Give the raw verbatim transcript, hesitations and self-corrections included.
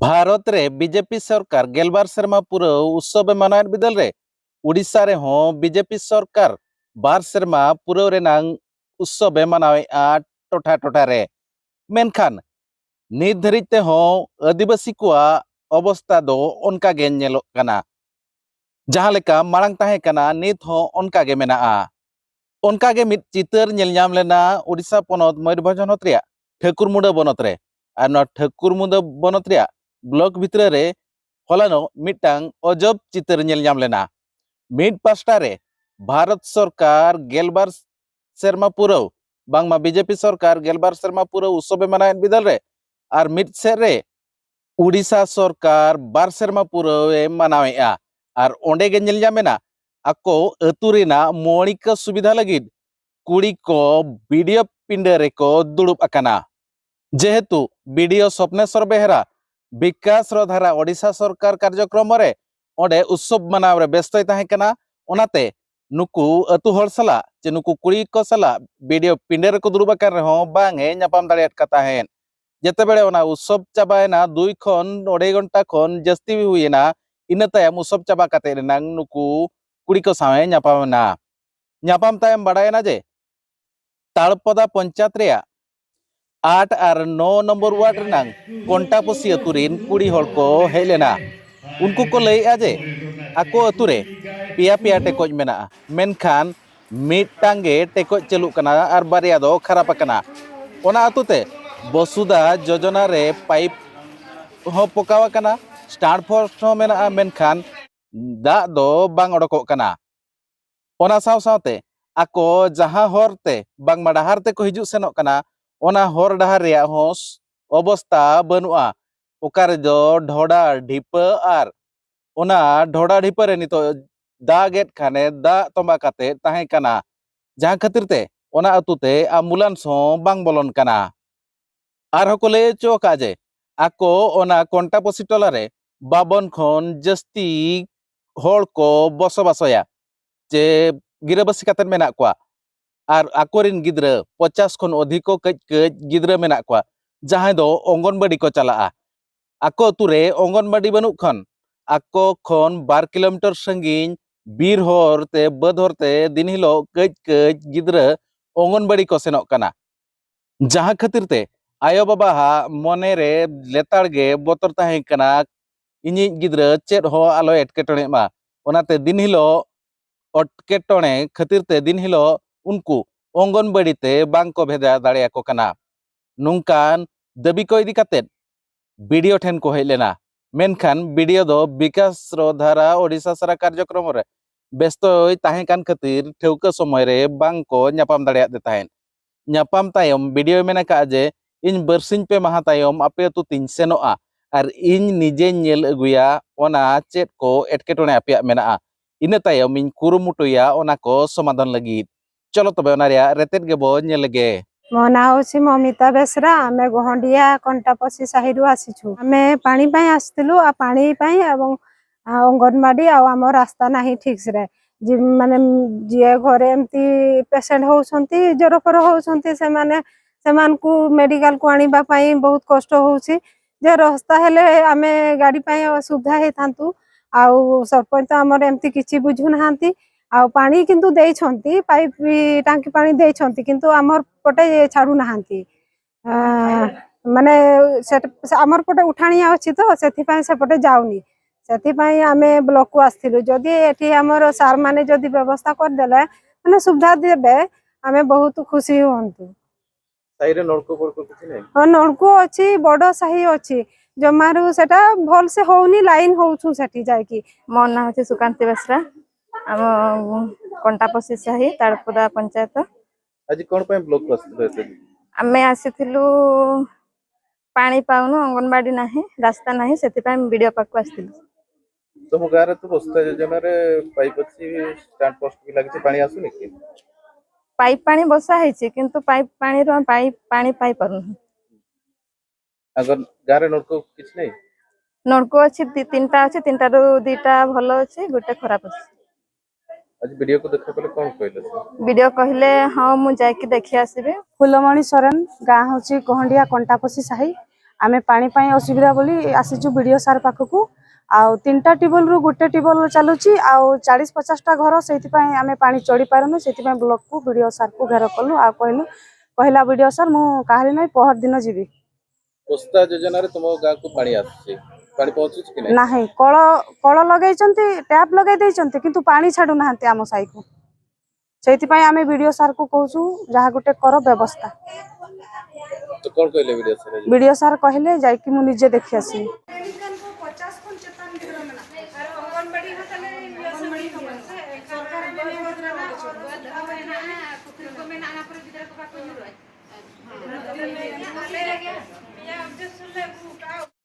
ᱵᱷᱟᱨᱚᱛ ᱨᱮ ᱵᱤᱡᱮᱯᱤ ᱥᱚᱨᱠᱟᱨ ᱜᱮᱞᱵᱟᱨ ᱥᱮᱨᱢᱟ ᱯᱩᱨᱟᱹᱣ ᱩᱛᱥᱚᱵ ᱮ ᱢᱟᱱᱟᱣᱮᱫ ᱵᱤᱫᱟᱹᱞ ᱨᱮ ᱩᱰᱤᱥᱟ ᱨᱮᱦᱚᱸ ᱵᱤᱡᱮᱯᱤ ᱥᱚᱨᱠᱟᱨ ᱵᱟᱨ ᱥᱮᱨᱢᱟ ᱯᱩᱨᱟᱹᱣ ᱨᱮᱱᱟᱝ ᱩᱛᱥᱚᱵ ᱮ ᱢᱟᱱᱟᱣᱮᱫᱼᱟ ᱴᱚᱴᱷᱟ ᱴᱚᱴᱷᱟ ᱨᱮ᱾ ᱢᱮᱱᱠᱷᱟᱱ ᱱᱤᱛ ᱫᱷᱟᱹᱨᱤᱡ ᱛᱮᱦᱚᱸ ᱟᱹᱫᱤᱵᱟᱹᱥᱤ ᱠᱚᱣᱟᱜ ᱚᱵᱚᱥᱛᱟ ᱫᱚ ᱚᱱᱠᱟ ᱜᱮ ᱧᱮᱞᱚᱜ ᱠᱟᱱᱟ᱾ ᱡᱟᱦᱟᱸ ᱞᱮᱠᱟ ᱢᱟᱲᱟᱝ ᱛᱟᱦᱮᱸ ᱠᱟᱱᱟ, ᱱᱤᱛ ᱦᱚᱸ ᱚᱱᱠᱟ ᱜᱮ ᱢᱮᱱᱟᱜᱼᱟ᱾ ᱚᱱᱠᱟ ᱜᱮ ᱢᱤᱫ ᱪᱤᱛᱟᱹᱨ ᱧᱮᱞ ᱧᱟᱢ ᱞᱮᱱᱟ ᱳᱰᱤᱥᱟ ᱯᱚᱱᱚᱛ ᱢᱚᱭᱩᱨᱵᱷᱚᱸᱡᱽ ᱦᱚᱱᱚᱛ ᱨᱮᱭᱟᱜ ᱴᱷᱟᱹᱠᱩᱨᱢᱩᱸᱰᱟᱹ ᱵᱚᱱᱚᱛ ᱨᱮ᱾ ᱟᱨ ᱱᱚᱣᱟ ᱴᱷᱟᱹᱠᱩᱨᱢᱩᱸᱰᱟᱹ ᱵᱚᱱᱚᱛ ᱨᱮᱭᱟᱜ ᱵᱞᱚᱠ ᱵᱷᱤᱛᱨᱤ ᱨᱮ ᱦᱚᱞᱟᱱᱚᱜ ᱢᱤᱫᱴᱟᱝ ᱚᱡᱚᱵ ᱪᱤᱛᱟᱹᱨ ᱧᱮᱞ ᱧᱟᱢ ᱞᱮᱱᱟ᱾ ᱢᱤᱫ ᱯᱟᱥᱴᱟ ᱨᱮ ᱵᱷᱟᱨᱚᱛ ᱥᱚᱨᱠᱟᱨ ᱜᱮᱞᱵᱟᱨ ᱥᱮᱨᱢᱟ ᱯᱩᱨᱟᱹᱣ, ᱵᱟᱝᱢᱟ ᱵᱤᱡᱮᱯᱤ ᱥᱚᱨᱠᱟᱨ ᱜᱮᱞᱵᱟᱨ ᱥᱮᱨᱢᱟ ᱯᱩᱨᱟᱹᱣ ᱩᱛᱥᱚᱵ ᱮ ᱢᱟᱱᱟᱣᱮᱫ ᱵᱤᱫᱟᱹᱞ ᱨᱮ, ᱟᱨ ᱢᱤᱫ ᱥᱮᱫ ᱨᱮ ᱩᱰᱤᱥᱟ ᱥᱚᱨᱠᱟᱨ ᱵᱟᱨ ᱥᱮᱨᱢᱟ ᱯᱩᱨᱟᱹᱣ ᱮ ᱢᱟᱱᱟᱣᱮᱫᱼᱟ᱾ ᱟᱨ ᱚᱸᱰᱮ ᱜᱮ ᱧᱮᱞ ᱧᱟᱢᱮᱱᱟ, ᱟᱠᱚ ᱟᱹᱛᱩ ᱨᱮᱱᱟᱜ ᱢᱳᱣᱲᱤᱠ ᱥᱩᱵᱤᱫᱷᱟ ᱞᱟᱹᱜᱤᱫ ᱠᱩᱲᱤ ᱠᱚ ᱵᱤᱰᱤᱭᱳ ᱯᱤᱸᱰᱟᱹ ᱨᱮᱠᱚ ᱫᱩᱲᱩᱵ ᱟᱠᱟᱱᱟ᱾ ᱡᱮᱦᱮᱛᱩ ᱵᱤᱰᱤᱭᱳ ᱥᱚᱯᱱᱮᱥᱚᱨ ᱵᱮᱦᱨᱟ ᱵᱤᱠᱟᱥ ᱨᱚᱛᱷ ᱫᱷᱟᱨᱟ ᱳᱰᱤᱥᱟ ᱥᱚᱨᱠᱟᱨ ᱠᱟᱨᱡᱚᱠᱨᱚᱢ ᱨᱮ ᱚᱸᱰᱮ ᱩᱛᱥᱚᱵ ᱢᱟᱱᱟᱣ ᱨᱮ ᱵᱮᱥᱛᱚᱭ ᱛᱟᱦᱮᱸ ᱠᱟᱱᱟ, ᱚᱱᱟᱛᱮ ᱱᱩᱠᱩ ᱟᱹᱛᱩ ᱦᱚᱲ ᱥᱟᱞᱟᱜ ᱪᱮ ᱱᱩᱠᱩ ᱠᱩᱲᱤ ᱠᱚ ᱥᱟᱞᱟᱜ ᱵᱤᱰᱤᱭᱳ ᱯᱤᱸᱰᱟᱹ ᱨᱮᱠᱚ ᱫᱩᱲᱩᱵ ᱟᱠᱟᱱ ᱨᱮᱦᱚᱸ ᱵᱟᱝ ᱮ ᱧᱟᱯᱟᱢ ᱫᱟᱲᱮᱭᱟᱫ ᱠᱚ ᱛᱟᱦᱮᱸᱫ᱾ ᱡᱮᱛᱮ ᱵᱮᱲᱮ ᱚᱱᱟ ᱩᱛᱥᱚᱵ ᱪᱟᱵᱟᱭᱮᱱᱟ, ᱫᱩᱭ ᱠᱷᱚᱱ ᱟᱹᱲᱟᱹᱭ ᱜᱷᱚᱱᱴᱟ ᱠᱷᱚᱱ ᱡᱟᱹᱥᱛᱤ ᱦᱩᱭᱮᱱᱟ, ᱤᱱᱟᱹ ᱛᱟᱭᱚᱢ ᱩᱛᱥᱚᱵ ᱪᱟᱵᱟ ᱠᱟᱛᱮ ᱨᱮᱱᱟᱝ ᱱᱩᱠᱩ ᱠᱩᱲᱤ ᱠᱚ ᱥᱟᱶ ᱮ ᱧᱟᱯᱟᱢ ᱮᱱᱟ᱾ ᱧᱟᱯᱟᱢ ᱛᱟᱭᱚᱢ ᱵᱟᱲᱟᱭᱮᱱᱟ ᱡᱮ ᱛᱟᱲᱯᱚᱫᱟ ᱯᱚᱧᱪᱟᱭᱮᱛ ᱨᱮᱭᱟᱜ ᱟᱴ ᱟᱨ ᱱᱚ ᱱᱚᱢᱵᱚᱨ ᱣᱟᱨᱰ ᱨᱮᱱᱟᱝ ᱠᱚᱱᱴᱟᱯᱚᱥᱤ ᱟᱹᱛᱩ ᱨᱤᱱ ᱠᱩᱲᱤ ᱦᱚᱲ ᱠᱚ ᱦᱮᱡ ᱞᱮᱱᱟ᱾ ᱩᱱᱠᱩ ᱠᱚ ᱞᱟᱹᱭᱮᱫᱼᱟ ᱡᱮ ᱟᱠᱚ ᱟᱹᱛᱩ ᱨᱮ ᱯᱮᱭᱟ ᱯᱮᱭᱟ ᱴᱮᱠᱚᱡ ᱢᱮᱱᱟᱜᱼᱟ, ᱢᱮᱱᱠᱷᱟᱱ ᱢᱤᱫᱴᱟᱝ ᱜᱮ ᱴᱮᱠᱚᱡ ᱪᱟᱹᱞᱩᱜ ᱠᱟᱱᱟ ᱟᱨ ᱵᱟᱨᱭᱟ ᱫᱚ ᱠᱷᱟᱨᱟᱯ ᱟᱠᱟᱱᱟ᱾ ᱚᱱᱟ ᱟᱹᱛᱩ ᱛᱮ ᱵᱚᱥᱩᱫᱷᱟ ᱡᱳᱡᱚᱱᱟ ᱨᱮ ᱯᱟᱭᱤᱯ ᱦᱚᱸ ᱯᱚᱠᱟᱣ ᱟᱠᱟᱱᱟ, ᱥᱴᱟᱨ ᱯᱳᱥᱴ ᱦᱚᱸ ᱢᱮᱱᱟᱜᱼᱟ, ᱢᱮᱱᱠᱷᱟᱱ ᱫᱟᱜ ᱫᱚ ᱵᱟᱝ ᱚᱰᱚᱠᱚᱜ ᱠᱟᱱᱟ᱾ ᱚᱱᱟ ᱥᱟᱶ ᱥᱟᱶᱛᱮ ᱟᱠᱚ ᱡᱟᱦᱟᱸ ᱦᱚᱨ ᱛᱮ ᱵᱟᱝᱢᱟ ᱰᱟᱦᱟᱨ ᱛᱮᱠᱚ ᱦᱤᱡᱩᱜ ᱥᱮᱱᱚᱜ ᱠᱟᱱᱟ, ᱚᱱᱟ ᱦᱚᱨ ᱰᱟᱦᱟᱨ ᱨᱮᱭᱟᱜ ᱦᱚᱸ ᱚᱵᱚᱥᱛᱟ ᱵᱟᱹᱱᱩᱜᱼᱟ᱾ ᱚᱠᱟ ᱨᱮᱫᱚ ᱰᱷᱚᱰᱟ ᱰᱷᱤᱯᱟᱹ ᱟᱨ ᱚᱱᱟ ᱰᱷᱚᱰᱟ ᱰᱷᱤᱯᱟᱹ ᱨᱮ ᱱᱤᱛᱚᱜ ᱫᱟᱜ ᱮᱫ ᱠᱷᱟᱱᱮ ᱫᱟᱜ ᱛᱚᱸᱵᱟ ᱠᱟᱛᱮ ᱛᱟᱦᱮᱸ ᱠᱟᱱᱟ, ᱡᱟᱦᱟᱸ ᱠᱷᱟᱹᱛᱤᱨ ᱛᱮ ᱚᱱᱟ ᱟᱹᱛᱩ ᱛᱮ ᱟᱢᱵᱩᱞᱟᱱᱥ ᱦᱚᱸ ᱵᱟᱝ ᱵᱚᱞᱚᱱ ᱠᱟᱱᱟ᱾ ᱟᱨᱦᱚᱸ ᱠᱚ ᱞᱟᱹᱭ ᱦᱚᱪᱚ ᱟᱠᱟᱫ ᱡᱮ ᱟᱠᱚ ᱚᱱᱟ ᱠᱚᱱᱴᱟᱯᱚᱥᱤ ᱴᱚᱞᱟ ᱨᱮ ᱵᱟᱵᱚᱱ ᱠᱷᱚᱱ ᱡᱟᱹᱥᱛᱤ ᱦᱚᱲ ᱠᱚ ᱵᱚᱥᱚᱵᱟᱥᱚᱭᱟ, ᱪᱮ ᱜᱤᱨᱟᱹᱵᱟᱹᱥᱤ ᱠᱟᱛᱮᱫ ᱢᱮᱱᱟᱜ ᱠᱚᱣᱟ᱾ ᱟᱨ ᱟᱠᱚᱨᱮᱱ ᱜᱤᱫᱽᱨᱟᱹ ᱯᱚᱪᱟᱥ ᱠᱷᱚᱱ ᱚᱫᱷᱤᱠ ᱠᱚ ᱠᱟᱹᱡ ᱠᱟᱹᱡ ᱜᱤᱫᱽᱨᱟᱹ ᱢᱮᱱᱟᱜ ᱠᱚᱣᱟ, ᱡᱟᱦᱟᱸᱭ ᱫᱚ ᱚᱝᱜᱚᱱᱵᱟᱲᱤ ᱠᱚ ᱪᱟᱞᱟᱜᱼᱟ᱾ ᱟᱠᱚ ᱟᱹᱛᱩ ᱨᱮ ᱚᱝᱜᱚᱱᱵᱟᱰᱤ ᱵᱟᱹᱱᱩᱜ ᱠᱷᱟᱱ ᱟᱠᱚ ᱠᱷᱚᱱ ᱵᱟᱨ ᱠᱤᱞᱳᱢᱤᱴᱟᱨ ᱥᱟᱺᱜᱤᱧ ᱵᱤᱨ ᱦᱚᱨ ᱛᱮ, ᱵᱟᱹᱫᱽ ᱦᱚᱨ ᱛᱮ ᱫᱤᱱ ᱦᱤᱞᱳᱜ ᱠᱟᱹᱡ ᱠᱟᱹᱡ ᱜᱤᱫᱽᱨᱟᱹ ᱚᱝᱜᱚᱱᱵᱟᱰᱤ ᱠᱚ ᱥᱮᱱᱚᱜ ᱠᱟᱱᱟ᱾ ᱡᱟᱦᱟᱸ ᱠᱷᱟᱹᱛᱤᱨ ᱛᱮ ᱟᱭᱳ ᱵᱟᱵᱟᱣᱟᱜ ᱢᱚᱱᱮ ᱨᱮ ᱞᱮᱛᱟᱲ ᱜᱮ ᱵᱚᱛᱚᱨ ᱛᱟᱦᱮᱸ ᱠᱟᱱᱟ, ᱤᱧᱤᱡ ᱜᱤᱫᱽᱨᱟᱹ ᱪᱮᱫ ᱦᱚᱸ ᱟᱞᱚᱭ ᱮᱴᱠᱮᱴᱚᱬᱮᱜ ᱢᱟ᱾ ᱚᱱᱟᱛᱮ ᱫᱤᱱ ᱦᱤᱞᱳᱜ ᱮᱴᱠᱮᱴᱚᱬᱮ ᱠᱷᱟᱹᱛᱤᱨ ᱛᱮ ᱫᱤᱱ ᱦᱤᱞᱳᱜ ᱩᱱᱠᱩ ᱚᱝᱜᱚᱱᱵᱟᱲᱤ ᱛᱮ ᱵᱟᱝ ᱠᱚ ᱵᱷᱮᱡᱟ ᱫᱟᱲᱮᱭᱟᱠᱚ ᱠᱟᱱᱟ᱾ ᱱᱚᱝᱠᱟᱱ ᱫᱟᱹᱵᱤ ᱠᱚ ᱤᱫᱤ ᱠᱟᱛᱮ ᱵᱤ ᱰᱤ ᱳ ᱴᱷᱮᱱ ᱠᱚ ᱦᱮᱡ ᱞᱮᱱᱟ, ᱢᱮᱱᱠᱷᱟᱱ ᱵᱤ ᱰᱤ ᱳ ᱫᱚ ᱵᱤᱠᱟᱥ ᱨᱚ ᱫᱷᱟᱨᱟ ᱳᱰᱤᱥᱟ ᱥᱟᱨᱟ ᱠᱟᱨᱡᱚᱠᱨᱚᱢ ᱨᱮ ᱵᱮᱥᱛᱚᱭ ᱛᱟᱦᱮᱸ ᱠᱟᱱ ᱠᱷᱟᱹᱛᱤᱨ ᱴᱷᱟᱹᱣᱠᱟᱹ ᱥᱚᱢᱚᱭ ᱨᱮ ᱵᱟᱝ ᱠᱚ ᱧᱟᱯᱟᱢ ᱫᱟᱲᱮᱭᱟᱫᱮ ᱛᱟᱦᱮᱸᱫ᱾ ᱧᱟᱯᱟᱢ ᱛᱟᱭᱚᱢ ᱵᱤ ᱰᱤ ᱳᱭ ᱢᱮᱱ ᱟᱠᱟᱫᱼᱟ ᱡᱮ, "ᱤᱧ ᱵᱟᱨᱥᱤᱧ ᱯᱮ ᱢᱟᱦᱟ ᱛᱟᱭᱚᱢ ᱟᱯᱮ ᱟᱹᱛᱩ ᱛᱤᱧ ᱥᱮᱱᱚᱜᱼᱟ ᱟᱨ ᱤᱧ ᱱᱤᱡᱮᱧ ᱧᱮᱞ ᱟᱹᱜᱩᱭᱟ ᱚᱱᱟ ᱪᱮᱫ ᱠᱚ ᱮᱴᱠᱮᱴᱚᱬᱮ ᱟᱯᱮᱭᱟᱜ ᱢᱮᱱᱟᱜᱼᱟ᱾ ᱤᱱᱟᱹ ᱛᱟᱭᱚᱢ ᱤᱧ ᱠᱩᱨᱩᱢᱩᱴᱩᱭᱟ ᱚᱱᱟ ᱠᱚ ᱥᱚᱢᱟᱫᱷᱟᱱ ᱞᱟᱹᱜᱤᱫ᱾" ᱪᱚᱞᱚ ᱛᱚᱵᱮ ᱚᱱᱟ ᱨᱮᱭᱟᱜ ᱨᱮᱛᱮᱫ ᱜᱮᱵᱚ ᱧᱮᱞ ᱞᱮᱜᱮ᱾ ମୋ ନାଁ ହେଉଛି ମମିତା ବେସରା। ଆମେ ଗହଣ୍ଡିଆ କଣ୍ଟାପଶି ସାହିରୁ ଆସିଛୁ। ଆମେ ପାଣି ପାଇଁ ଆସିଥିଲୁ, ଆଉ ପାଣି ପାଇଁ ଏବଂ, ଆ, ଅଙ୍ଗନବାଡ଼ି ଆଉ ଆମ ରାସ୍ତା ନାହିଁ ଠିକ୍ସରେ। ଯି-, ମାନେ, ଯିଏ ଘରେ ଏମିତି ପେସେଣ୍ଟ ହଉଛନ୍ତି, ଜ୍ୱର ଫର ହଉଛନ୍ତି, ସେମାନେ, ସେମାନଙ୍କୁ ମେଡିକାଲକୁ ଆଣିବା ପାଇଁ ବହୁତ କଷ୍ଟ ହଉଛି। ଯେ ରାସ୍ତା ହେଲେ ଆମେ ଗାଡ଼ି ପାଇଁ ସୁବିଧା ହେଇଥାନ୍ତୁ। ଆଉ ସରପଞ୍ଚ ତ ଆମର ଏମିତି କିଛି ବୁଝୁନାହାନ୍ତି। ଆଉ ପାଣି କିନ୍ତୁ ଦେଇଛନ୍ତି, ପାଇପ୍ ଟାଙ୍କି ପାଣି ଦେଇଛନ୍ତି, କିନ୍ତୁ ଆମର ପଟେ ଛାଡ଼ୁନାହାନ୍ତି। ଆ, ମାନେ, ସେ, ସେ ଆମର ପଟେ ଉଠାଣିଆ ଅଛି ତ, ସେଥିପାଇଁ ସେପଟେ ଯାଉନି। ସେଥିପାଇଁ ଆମେ ବ୍ଲକକୁ ଆସିଥିଲୁ। ଯଦି ଏଠି ଆମର ସାର୍ମାନେ ଯଦି ବ୍ୟବସ୍ଥା କରିଦେଲେ, ମାନେ, ସୁବିଧା ଦେବେ, ଆମେ ବହୁତ ଖୁସି ହୁଅନ୍ତୁ। ସାହିରେ ନଳକୂଅ ଫଳକୂଅ କିଛି ନାହିଁ? ହଁ, ନଳକୂଅ ଅଛି, ବଡ଼ ସାହି ଅଛି, ଜମାରୁ ସେଟା ଭଲସେ ହଉନି, ଲାଇନ୍ ହଉଛୁ ସେଠି ଯାଇକି। ମୋ ନାଁ ହଉଛି ସୁକାନ୍ତି ବେସରା, ଆମ କଣ୍ଟାପଶି ସାହି, ତାଳପଦା ପଞ୍ଚାୟତ। ଆଜି କଣ ପାଇଁ ବ୍ଲକକୁ ଆସିଥିଲ ଏତେ? ଆମେ ଆସିଥିଲୁ, ପାଣି ପାଉନୁ, ଅଙ୍ଗନବାଡ଼ି ନାହିଁ, ରାସ୍ତା ନାହିଁ, ସେଥିପାଇଁ ବି ଡି ଓ ପାଖକୁ ଆସିଥିଲୁ। ତମ ଗାଁରେ ତ ବସୁଧା ଯୋଜନାରେ ପାଇପ୍ ଅଛି, ଷ୍ଟାଣ୍ଡ ପୋଷ୍ଟ ବି ଲାଗିଛି, ପାଣି ଆସୁନି କି? ପାଇପ୍ ପାଣି ବସା ହେଇଛି, କିନ୍ତୁ ପାଇପ୍ ପାଣିର, ପାଇପ୍ ପାଣି ପାଇପାରୁନୁ। ଆଗ ଗାଁରେ ନଳକୂଅ କିଛି ନାହିଁ? ନଳକୂଅ ଅଛି, ଦି ତିନିଟା ଅଛି, ତିନିଟାରୁ ଦିଟା ଭଲ ଅଛି, ଗୋଟେ ଖରାପ ଅଛି। ଆଜି ବି ଡି ଓକୁ ଦେଖା କଲେ, କଣ କହିଲେ ସେ? ବି ଡି ଓ କହିଲେ, "ହଁ, ମୁଁ ଯାଇକି ଦେଖି ଆସିବି।" ଫୁଲମଣି ସୋରେନ, ଗାଁ ହଉଛି ଗହଣ୍ଡିଆ କଣ୍ଟାପଶି ସାହି। ଆମେ ପାଣି ପାଇଁ ଅସୁବିଧା ବୋଲି ଆସିଛୁ ବିଡ଼ିଓ ସାର୍ ପାଖକୁ। ଆଉ ତିନିଟା ଟ୍ୟୁବଲରୁ ଗୋଟେ ଟ୍ୟୁବଲ ଚାଲୁଛି, ଆଉ ଚାଳିଶ ପଚାଶଟା ଘର, ସେଇଥିପାଇଁ ଆମେ ପାଣି ଚଢ଼ି ପାରୁନୁ। ସେଇଥିପାଇଁ ବ୍ଲକକୁ ବିଡ଼ିଓ ସାର୍କୁ ଘେର କଲୁ, ଆଉ କହିଲୁ, କହିଲା ବିଡ଼ିଓ ସାର୍, "ମୁଁ କାହାରି ନାହିଁ, ପହର ଦିନ ଯିବି।" ପୋସ୍ତା ଯୋଜନାରେ ତମ ଗାଁକୁ ପାଣି ଆସୁଛି, ପାଣି ପହଞ୍ଚୁଛି କି ନାହିଁ? ନାହିଁ, କଳ କଳ ଲଗେଇଛନ୍ତି, ଟ୍ୟାପ୍ ଲଗେଇ ଦେଇଛନ୍ତି, କିନ୍ତୁ ପାଣି ଛାଡ଼ୁନାହାନ୍ତି ଆମ ସାହିକୁ। ସେଇଥିପାଇଁ ଆମେ ବିଡ଼ିଓ ସାର୍କୁ କହୁଛୁ, ଯାହା ଗୋଟେ କର ବ୍ୟବସ୍ଥା। ତ କଣ କହିଲେ ବିଡ଼ିଓ ସାର୍? ବିଡ଼ିଓ ସାର୍ କହିଲେ, "ଯାଇକି ମୁଁ ନିଜେ ଦେଖି ଆସିବି।"